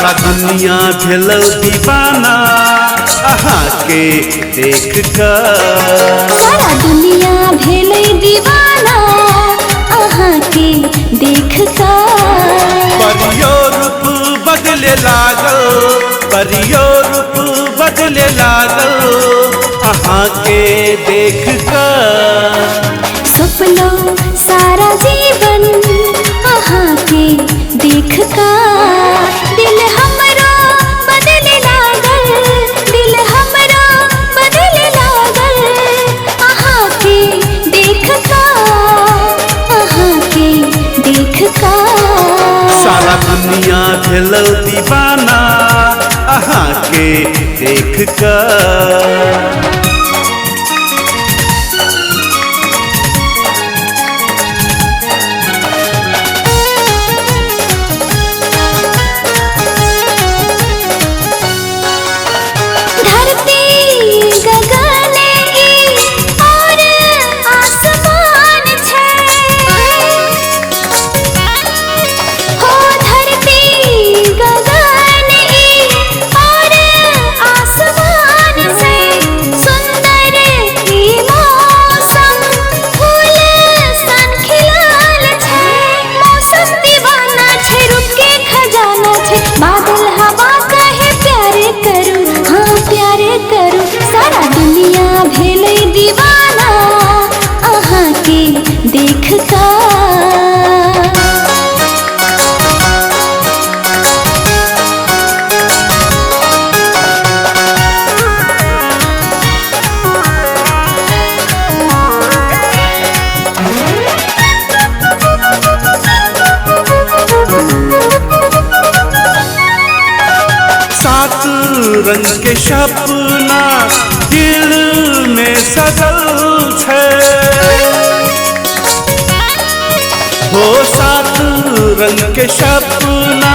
सारा दुनिया भेल दीवाना अहाँ के देख कऽ। सारा दुनिया भेल दीवाना अहाँ के देख कऽ। परियो रूप बदले लागल, परियो रूप बदले लागल अहाँ के देख कऽ। सपना सारा जीवन अहाँ के देख कऽ। दिल हमरा बदले लागल, दिल हमरा बदले लागल अहाँ के देख कऽ, अहाँ के देख कऽ। सारा दुनिया भेल दीवाना अहाँ के देख कऽ। धरती गगन और आसमान छै, हो धरती गगन और आसमान छै। सुंदर ई मौसम फूल सन खिलल छै, मौसम दीवाना छै, रूप के खजाना छै। बादल हवा कहे प्यार करू, हाँ प्यार करू। सारा दुनिया भेलै दीवाना अहाँ के देख कऽ। सात रंग के सपना दिल में सजल छै, हो सात रंग के सपना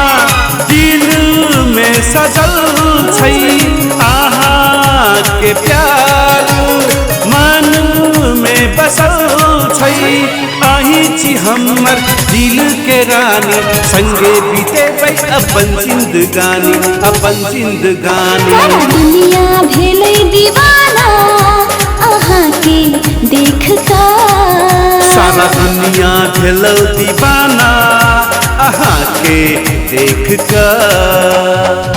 दिल में सजल छै। अहाँ के प्यार मन में बसल छै। अहीं छी हमर दिल के रानी, संगे बीतेबै अपन जिंदगानी, अपन जिंदगानी। सारा दुनिया भेलै दीवाना अहाँ के देख कऽ। सारा दुनिया भेल दीवाना अहाँ के देख कऽ।